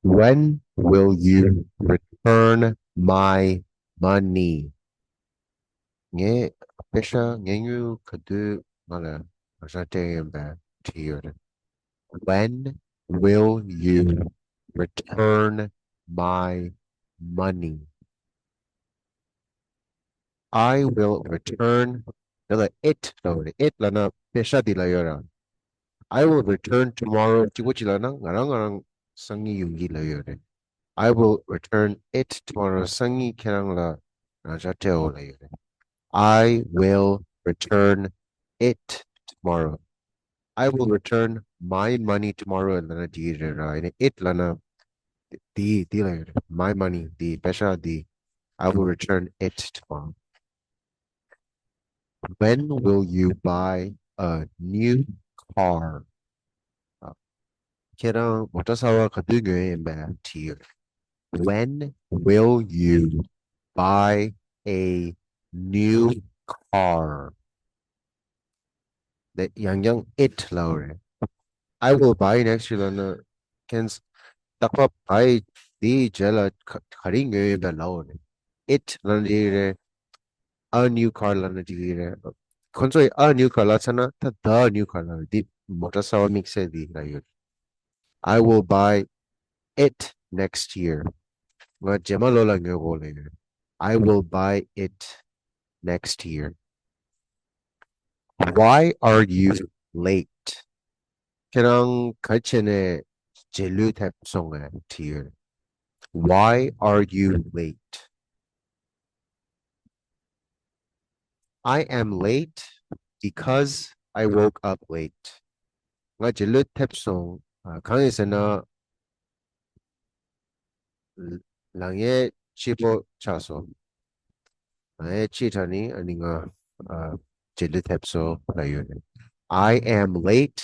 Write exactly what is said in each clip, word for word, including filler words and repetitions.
When will you return my money? ངས་པེ་ཤ་ཉེ་ཉུང་ག་དུས་ང་ལ་རང་སྤྲད་ཡིན་པ་དྲིས་ཡོད་རེད། When will you return my money? I will return. དེ་ལ་it ལབ་རེད། It ལབ་ན་པེ་ཤ་འདི་ལ་ཡོད་ར། I will return tomorrow. གཅིག་པོ་གཅིག་ལབ་ན་ང་རང་ང་རང་སང་ཉིན་ཡོང་གི་ལབ་ཡོད་རེད། I will return it tomorrow. སང་ཉིན་ཁྱེད་རང་ལ་རང་ཅག་སྤྲད་འོ་ལབ་ཡོད་རེད། I will return it tomorrow. I will return my money tomorrow. ལབ་ན་འགྲིག་གི་རེད་ར། ཡིན་ནའི་it ལབ་ན་འདི་འདི་ལ་ཡོད་རེད། My money འདི་པེ་ཤ་འདི། I will return it tomorrow. When will you buy a new car? ཁྱེད་རང་མོ་ཊ་གསར་པ་ག་དུས་ཉོ་ཡིན་པ་དྲིས་ཡོད། When will you buy a new car? དེ་ཡང་ཡང་it ལབ་རེད། I will buy next year ལབ་ན་ཁྱེད་རྟག་པར་buy དེའི་རྗེས་ལ་ག་ག་རེ་ཉོ་ཡིན་པ་ལབ་རེད། It ལབ་ན་འགྲིག་རེད། A new car ལབ་ན་འགྲིག་རེད། ཁོང་ཚོས་a new car ལབ་ཚར་ན་ད་the new car ལབ་རེད། འདི་མོ་ཊ་གསར་པ་དམིགས་བསལ་འདི་ལ་ཡོད། I will buy it next year. ང་རྗེས་མ་ལོ་ལ་ཉོ་དགོས་ལབ་ཡོད། I will buy it next year. Why are you late? ཁྱེད་རང་ག་རེ་བྱས་ནས་རྗེས་ལུས་ཐེབས་སོང་ངས་དྲིས་ཡོད། Why are you late? I am late because I woke up late. ང་རྗེས་ལུས་ཐེབས་སོང་། ཨ། གང་ཡིན་ཟེར་ན། ལ་ལ་ངས་སྐྱིད་པོ་ཆགས་སོང་། ལ་ངས་སྐྱིད་དྲགས་ནི་ཨ་ནི་ང་ཨ་རྗེས་ལུས་ཐེབས་སོང་ལབ་ཡོད་རེད། I am late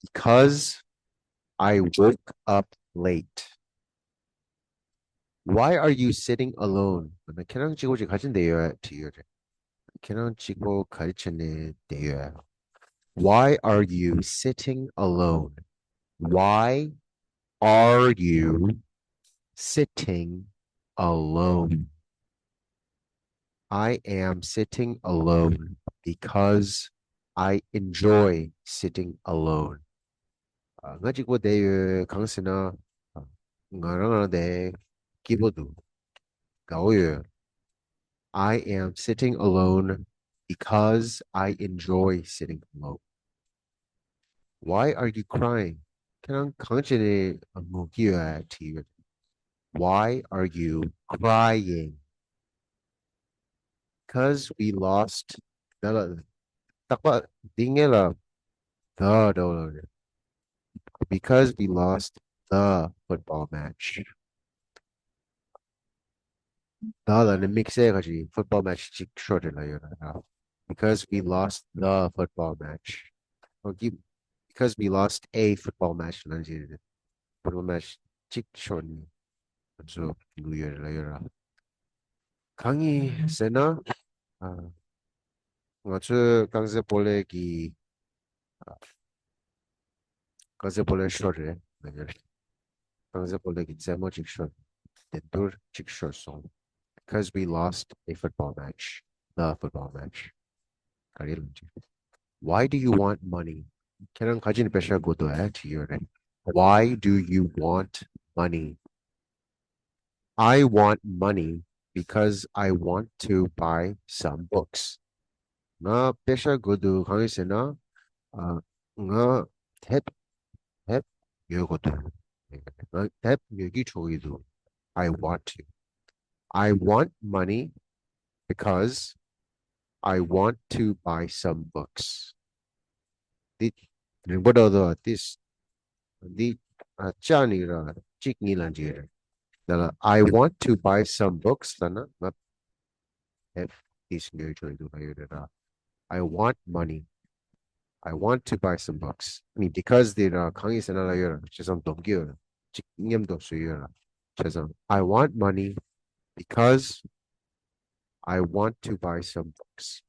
because I woke up late. Why are you sitting alone? ཁྱེད་རང་གཅིག་པོ་གཅིག་ག་ཅི་བསྡད་ཡོད་དྲིས་ཡོད་རེད། ཁྱེད་རང་གཅིག་པོ་ག་རེ་བྱས་ནས་བསྡད་ཡོད། Why are you sitting alone? Why are you sitting alone? I am sitting alone because I enjoy sitting alone. ཨ། ང་གཅིག་པོ་བསྡད་ཡོད། གང་ཟེར་ན། ཨ། ང་རང་རང་བསྡད་སྐྱིད་པོ་འདུག་དགའ་བོ་ཡོད། I am sitting alone because I enjoy sitting alone. Why are you crying? ཁྱེད་རང་གང་བྱས་ནས་ངུ་གི་ཡོད་དྲིས་ཡོད། Why are you crying? Because we lost the རྟག་པར་འདི་ངེད་ལ་the འདྲ་བོ་ལབ་རེད། Because we lost the football match. The ལབ་ནས་དམིགས་བསལ་ཁ་ཅིག་football match གཅིག་ཤོར་རེད་ལབ་ཡོད་ར། Because we lost the football match. Okay, because we lost a football match ལབ་ཅིག་རེད། Football match གཅིག་ཤོར་ནས་ང་ཚོ་ལུས་ཡོད་རེད་ལབ་ཡོད་ར། གང་ཡིན་ཟེར་ན། ཨ། ང་ཚོའི་རྐང་རྩེད་སྤོ་ལོ་གི། ཨ། རྐང་རྩེད་སྤོ་ལོ་ཤོར་རེད། རྐང་རྩེད་སྤོ་ལོ་གི་རྩེད་མོ་གཅིག་ཤོར། འགྲན་བསྡུར་གཅིག་ཤོར་སོང་། Because we lost a football match. The football match. ག་རེ་ལབ་ཀྱི། Why do you want money? ཁྱེད་རང་ག་ཅི་ནས་པེ་ཤ་དགོས་འདུག་ཨ་དྲིས་ཡོད་རེད། Why do you want money? I want money because I want to buy some books. ང་པེ་ཤ་དགོས་འདུག་གང་ཡིན་ཟེར་ན། ཨ། ང་དེབ་དེབ་ཉོ་དགོས་འདུག་ང་དེབ་ཉོ་གི་འགྲོ་གི་འདུག I want to. I want money because I want to buy some books. འདི་རིང་པོ་འདྲ་འདུག་འདི་འདི་ཨ་ཅག་ནི་ར་གཅིག་གཉིས་ལ་འཇལ་རེད། ད་ལ་I want to buy some books ལབ་ན་ང་དེབ་འདི་ཉོ་ཆོག་འདུག་ལ་ཡོད་རེད་ར། I want money. I want to buy some books. ནི་because འདི་ར་གང་ཡིན་ཟེར་ན་ལ་ཡོད་ར། བྱས་ཙང་སྡོམ་གྱི་ཡོད་ར། གཅིག་མཉམ་དུ་བཟོས་ཡོད་ར། བྱས་ཙང་I want money because I want to buy some books.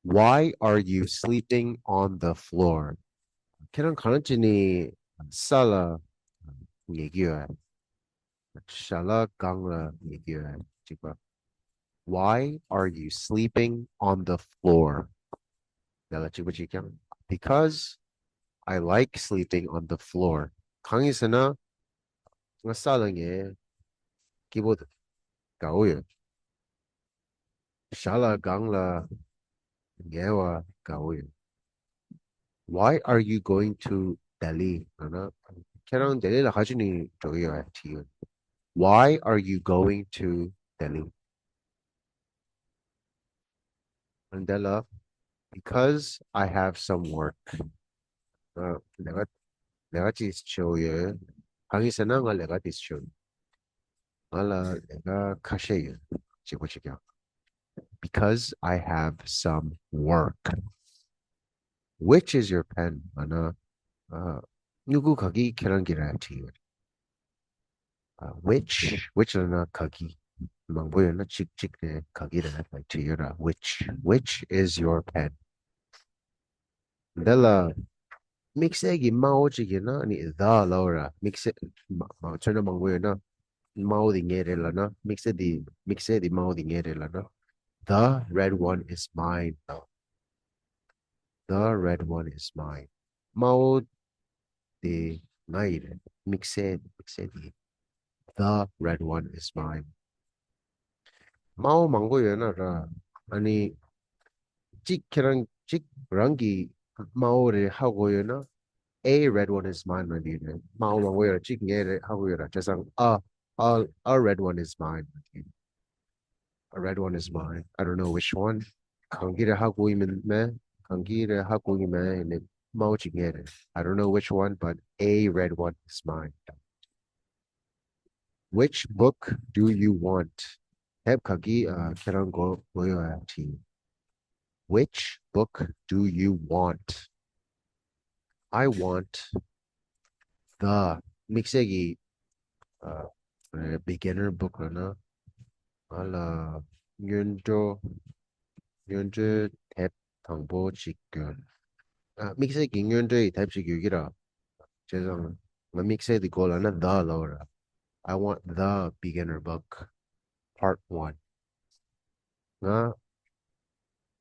Why are you sleeping on the floor? ཁྱེད་རང་གང་བྱས་ནས་ས་ལ་ ཉལ་གྱི་ཡོད། ཞལ་ལག་སྒང་ལ་ཉལ་གྱི་ཡོད། གཅིག་པ། Why are you sleeping on the floor? ཡ་ལ་གཅིག་པ་གཅིག་རྐྱང་། Because I like sleeping on the floor. གང་ཡིན་ཟེར་ན། ང་ས་ལ་ཉལ་སྐྱིད་པོ་དགའ་བོ་ཡོད། ཞལ་ལག་སྒང་ལ་ཉལ་བ་དགའ་བོ་ཡོད། Why are you going to Delhi? ལབ་ན། ཁྱེད་རང་ལྡི་ལི་ལ་ག་ཅི་ནས་འགྲོ་གི་ཡོད་དྲིས་ཡོད། Why are you going to Delhi? འདི་ལ། Because I have some work. ང་ལས་ཀ་ལས་ཀ་ཅིག་བྱེད་ཡོད། གང་ཡིན་ཟེར་ན་ང་ལས་ཀ་དེ་བྱེད་ཡོད། ང་ལ་ལས་ཀ་ཁ་ཤས་ཡོད། གཅིག་པ་གཅིག་རྐྱང་། Because I have some work. Which is your pen? ལབ་ན། ཨ། སྨྱུ་གུ་ག་གི་ཁྱེད་རང་གི་རེད་དྲིས་ཡོད། ཨ། Which, which ལབ་ན་ག་གི། མང་པོ་ཡོད་ན་གཅིག་གཅིག་རེད། ག་གི་རེད་དྲིས་ཡོད་ར། Which, which is your pen? འདི་ལ་དམིགས་བསལ་གྱི་དམར་པོ་གཅིག་ཡོད་ན་ནི་the ལབ་ར། དམིགས་བསལ་མ་མ་མཚོན་ན་མང་པོ་ཡོད་ན། དམར་པོ་དེ་ངའི་རེད་ལབ་ན། དམིགས་བསལ་དེ་དམིགས་བསལ་དེ་དམར་པོ་དེ་ངའི་རེད་ལབ་ན། The red one is mine. The red one is mine. དམར་པོ་དེ་ང་ཡི་རེད། དམིགས་བསལ་དམིགས་བསལ་དེ། The red one is mine. དམར་པོ་མང་པོ་ཡོད་ན་ར། ཨ་ནི། གཅིག་ཁྱེད་རང་གཅིག་རང་གི་དམར་པོ་རེད་ཧ་གོ་ཡོད་ན། A red one is mine ལབ་ནི་རེད། དམར་པོ་མང་པོ་ཡོད་ར་གཅིག་ངའི་རེད་ཧ་གོ་ཡོད་ར། བྱས་ཙང་ཨ། A, a red one is mine. A red one is mine. I don't know which one. གང་གི་རེད་ཧ་གོ་ཡི་མིན་མེད། གང་གི་རེད་ཧ་གོ་ཡི་མེད། ཡིན་ནའི་དམར་པོ་གཅིག་ངའི་རེད། I don't know which one, but a red one is mine. Which book do you want? དེབ་ག་གི་ཨ་ཁྱེད་རང་དགོས་དགོས་ཡོད་ཨ་དྲིས། Which book do you want? I want the དམིགས་བསལ་གྱི་ཨ་beginner book ལབ་ན། ང་ལ་སྔོན་འགྲོ་སྔོན་འགྲོའི་དེབ་དང་པོ་ཅིག་དགོས། ཨ། དམིགས་བསལ་གྱི་སྔོན་འགྲོའི་དེབ་ཅིག་ཡོད་ཀྱི་ར། བྱས་ཙང་ང་དམིགས་བསལ་དེ་དགོས་ལབ་ན་the ལབ་ར། I want the beginner book, part one. ང་